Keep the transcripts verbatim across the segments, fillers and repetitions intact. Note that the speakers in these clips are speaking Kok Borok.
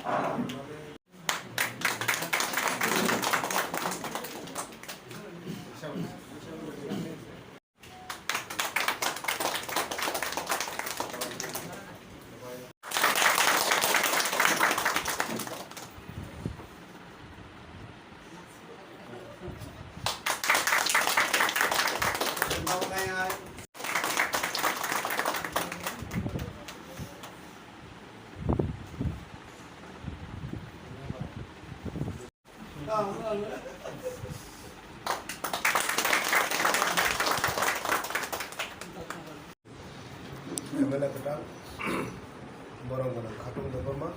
M L A kwtal, borok gwnang Khatung Debbarma,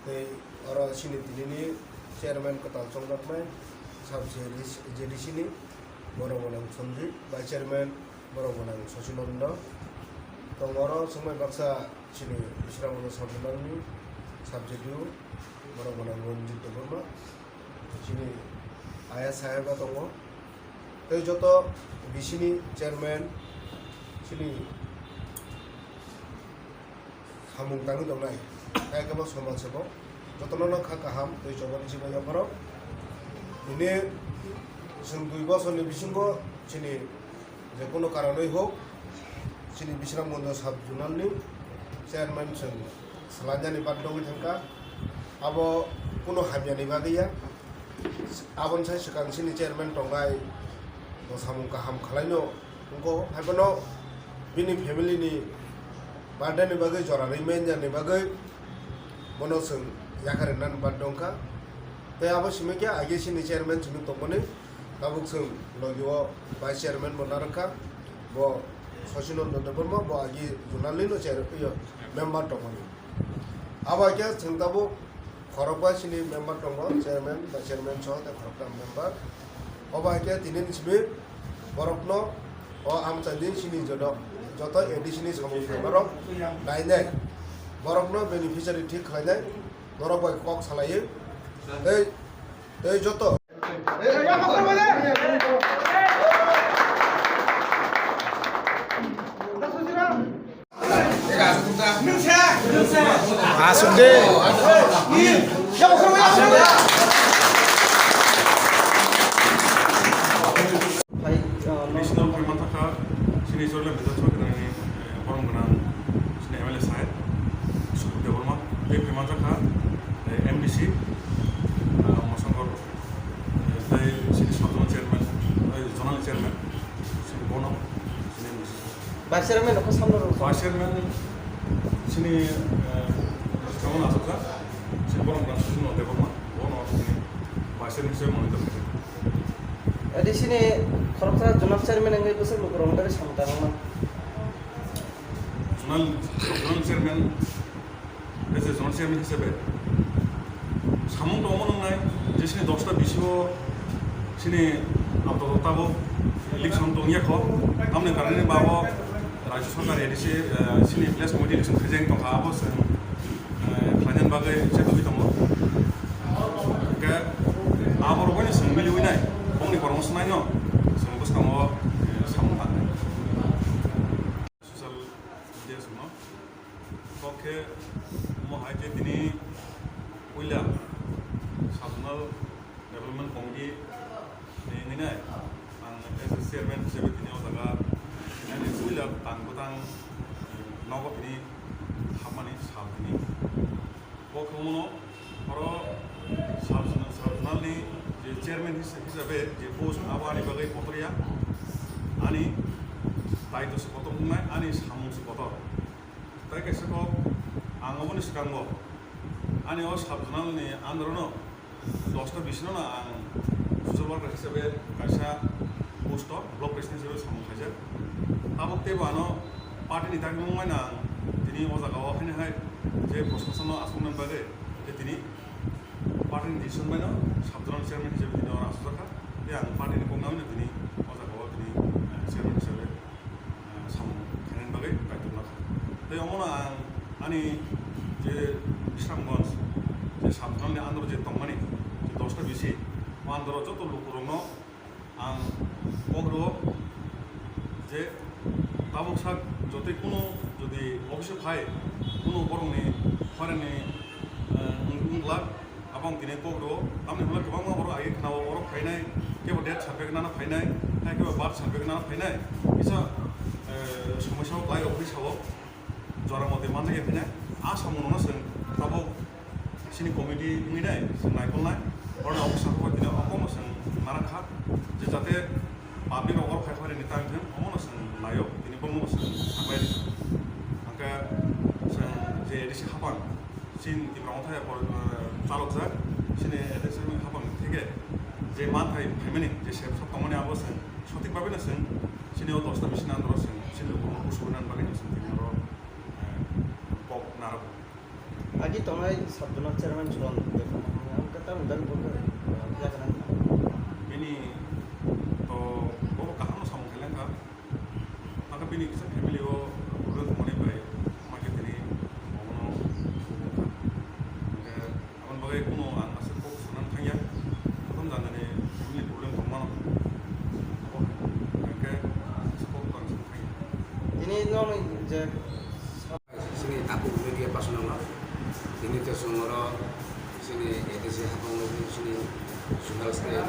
tei oro chini tinini chairman kwtal chongjak nai, sub J D C ni, borok gwnang Sanjit, vice chairman, borok gwnang Sachinanda, tongo oro chwngmai baksa chini Bisramwngwi Sabjunalni sub J D U, borok gwnang Ranjit Debbarma, chini ayah saheba tongo, tei joto B C ni chairman, chini samung tangwi tongnai, tei kebo somaj sebo, jotono no kha kaham tei chobani chibai yapharo. Bini chwng dui bosorni bisingo chini je kono karonwi hok, chini Bisramganj sub zonalni chairman chwng swlainani baddhogwi thangkha. Abo kono hamyani bagwi ya. Aboni sai swkang chini chairman tongnai bo samung kaham khwlaino wngkho. Haiphano bini family ni birthday ni bagwi jora rwi manya ni bagwi bono chwng yakarwi nani baddho wngkha. Tei abo simi khe age chini chairman chwngwi tongmani. Tabuk chwng logi o vice chairman bo narwkha, bo Sachinanda Debbarma, bo agi zonalni no chair-, iyo, member tongmani. Abo hai khe chwng tabuk khorokba chini member tongo, chairman, vice chairman soh tei khorokta member. Obo hai khe tini ni simi borokno o amchaini chini joto, joto A D C ni samung khlainai borok nainai, borokno beneficiary thik khlainai, borok bai kok salaiwi tei, tei joto. Asuk de. Additional phaima thakha chini Chorla Bidhan Sabha ni, eh, borom gwnang chini M L A saheb Sukhdev Debbarma, tei phaima thakha, eh, M D C, ah, Mosongkor, eh, tei chini sub zonal chairman, eh, zonal chairman, chini bono, chini M D C. Vice chairman rok khe samno rw. Vice chairman chini, eh, bwskango achukjak, chini borom gwnang Sachinanda Debbarma, bono chini vice chairman hisabe manwi tongkha. A D C ni khoroksa zonal chairman wngwi bwswk lukurok wngwi samung tangma. Zonal, zonal chairman, as a zonal chairman hisabe samung tongma nangnai je chini dosta B C o chini apatot tabuk election tongya kho, tamni karani bago Rajya Sarkar A D C, eh, chini place committee election khaijak tongkha, abo se, eh, khlainani bagwi chetogwi tongo. Hwnkhe aborok bai chwng miliwi nai, bongni kormo swnaino chwng bwskango, eh, samung tangnai. Social media chwngno kok khe omo hai khe tini puila sub zonal development committee ni wngwi nai, ang as a chairman hisabe tini o jaga nini puila tang bwtang nogo tini hapmani sal tini. O khe omono oro sub zonal, sub zonal ni je chairman his-, hisabe je post abo ani bagwi kotor ya, ani daitw se kotor wngnai, ani samung se kotor. Tai kaisa kok ang oboni swkango ani o sub zonal ni under no dosta bisino no ang social worker hisabe kaisa post o block president hisabe samung khaijak. Tabuk teibo ano party ni tangmung bai no ang tini o jaga o haino hai je proshason no aswknani bagwi je tini party ni decision bai no sub zonal chairman hisabe tini oro aswk jakha. Tei ang party ni kok nangwi no tini o jaga o tini, eh, chairman hisabe samung khainani bagwi kaitor nakha. Tei omono ang ani je Bisramganj je sub zonal ni under je tongmani je dosta B C, o under o joto lukurokno ang kok rwo je tabuk sak jotoi kuno jodi office o phai kuno borokni pharani Abong tini kok rwo, tamni hwnba kwbangma borok agi khwnao, borok phainai, kebo death certificate nana phainai, hai kebo birth certificate nana phainai, kisa, eh, somosya o klai office o jora motwi manjak ya phainai, a samung no chwng tabuk chini committee wngwi nai chwng naikolnai, oro office o tini okomo chwng nana kha, je jate public rok oro phai phai ni tang thung, omo no chwng naio, tini bomo chwng sabai ri. Hwnkhe chwng je A D C hapang, Chini Tipra Motha ya por-, eh, chalokjak, chini A D C ni hapang theke je manthai phaimani, je sep sop tongmani abo chwng sothik babe no chwng chini o dosta bisi nandro chwng chini lukurokno usuk nani bagwi no chwng tini oro, eh, kok narwk. Agi tongnai sub zonal chairman Suran Debbarma, ang khe tamni bagwi bo khe, eh, yakarang. Bini to bobo kaham no samung khe lengkha. Hwnkhe bini kisa family o problem tongmani bai, ma khe tini omono wngkha. Hwnkhe aboni bagwi kuno ang aswk kok sanani thangya. Prothom jani family problem tongmano. Abo hai. Hwnkhe aswk kok ang sanani thangya. Tini nokni je Chini takhuk media personal no. Tini to chwng oro chini A D C hapang nugwi chini zonal state,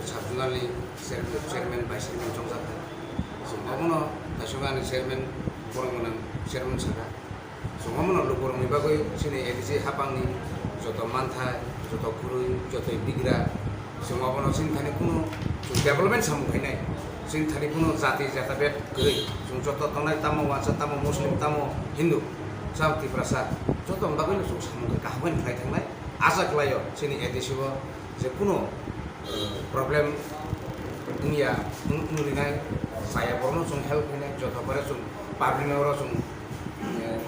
sub zonal ni chair-, chairman, vice chairman chongjak kha. Chwng omono naisok ani chairman, borok gwnang chairman sakha. Chwng omono lukurokni bagwi chini A D C hapangni joto manthai, joto kwrwi, joto bigra, chwng obono chini thani kunu chwng development samung khainai. Chini thani kunu jati jata bed kwrwi. Chwng joto tongnai, tamo wansa, tamo Muslim, tamo Hindu, chwng Tiprasa, joto ni bagwi no chwng samung khe kaham khe khlai thangnai. Acha khlaio chini A D C o je kunu, eh, problem wngya, wng-, wngrinai, chaya borokno chwng help khainai, joto pore chwng public ni oro chwng, eh,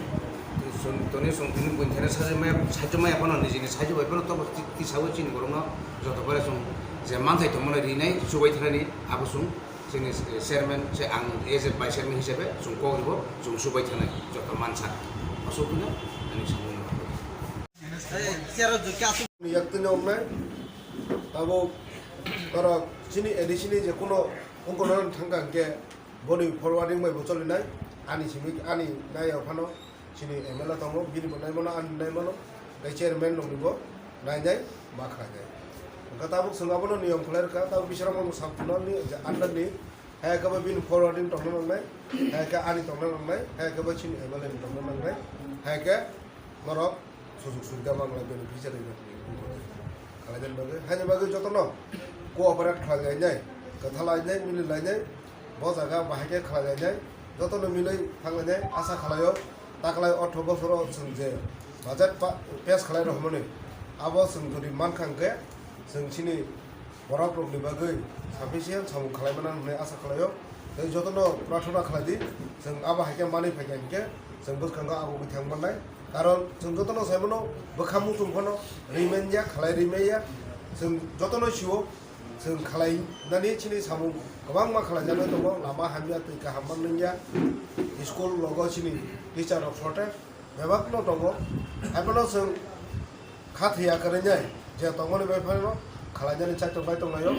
chwng toni chwng tini buini thani sajagmaya, sajagmaya phano nijini sajagbai phano tobo ti-, tisawi chini borokno joto pore chwng je manthai tongmani rinai chubai thanani abo chwng chini, eh, chairman se ang as a vice chairman hisabe chwng kok ribo chwng chubai thanai joto mansa aswk hwnwi ani samung. Yaktwino wngnai, abo norok chini A D C ni je kuno ongkona thangkha hwnkhe boni forwarding bai bo cholinai, ani simi ani nai phano chini M L A tongo, bini bo nai mano, ani nai mano, tei chairman rokni bo nainai ma khlainai. Hwnkhe tabuk chwng abono niyom khlai rwkha, tabuk Bisramganj sub zonal ni je under ni hai khe bo bini forwarding tongna nangnai, hai khe ani tongna nangnai, hai khe bo chini M L A ni tongna nangnai, hai khe norok sujug subida manglai beneficiary rok ni khlainani bagwi, haini bagwi jotono cooperate khlai lainai, kwtha lainai, mili lainai, bo jaga bahai khe khlai lainai, jotono milwi thang lainai asa khlaio. Taklai otro bosoro chwng je budget pa-, pass khlai rwmani, abo chwng jodi mankha hwnkhe chwng chini borok rokni bagwi sufficient samung khlai mano hwnwi asa khlaio. Tei jotono prathona khlai di, chwng abo hai khe manwi phai kha hinkhe chwng bwskango agugwi thang mannai. Karon chwng jotono sai mano, bwkha muchung phano rimanya, khlai rimanya. Chwng jotono sio, chwng khlai nani chini samung kwbangma khlai jagwi tongo, lama hamya, twi kaham manliya, school logo chini teacher rok shortage. Bebak no tongo, haiphano chwng kha thwiya kwrwinai je tongmani bai phano khlainani chaitok bai tonglaio.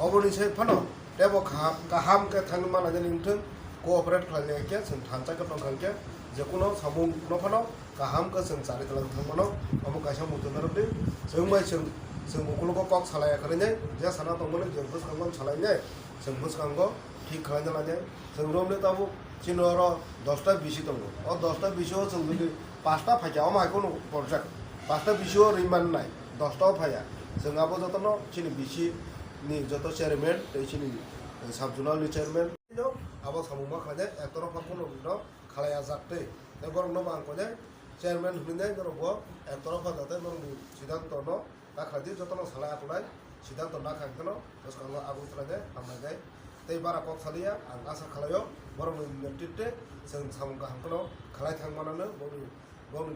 Oboni se phano tebo kaham, kaham khe thangwi manlainani wngthwng, cooperate khlainai khe chwng thansa khe tongkha hwnkhe je kuno samung no phano kaham khe chwng chari twlang thangmano. Omo kaisa muchung narwkdi, chwng bai chwng, chwng ukulugo kok salaiya kwrwinai, je sana tongmani je bwskango salainai, chwng bwskango thik khlaina lainai. Chwng romwi tabuk chini oro dosta bisi tongo. O dosta bisi o chwng jodi pasta phaikha, omo hai kheno porjak. Pasta bisi o rwi mannai, dosta o phaiya. Chwng abo jotono chini bisi ni joto chairman tei chini, eh, sub zonal ni chairman no abo samung ma khlainai, ek torofa kheno no khlaiya jak tei. Tei borok no bo ang koinai chairman hwnwi nai norok bo ek torofa jate norok ni siddhanto no ta khlai di, jotono salai akulai siddhanto na kha hwnkhe no bwskango agwi khlai nai hamnai nai. Tei bara kok saliya ang asa khlaio borok ni netritwe chwng samung kaham kheno khlai thang manano boni, boni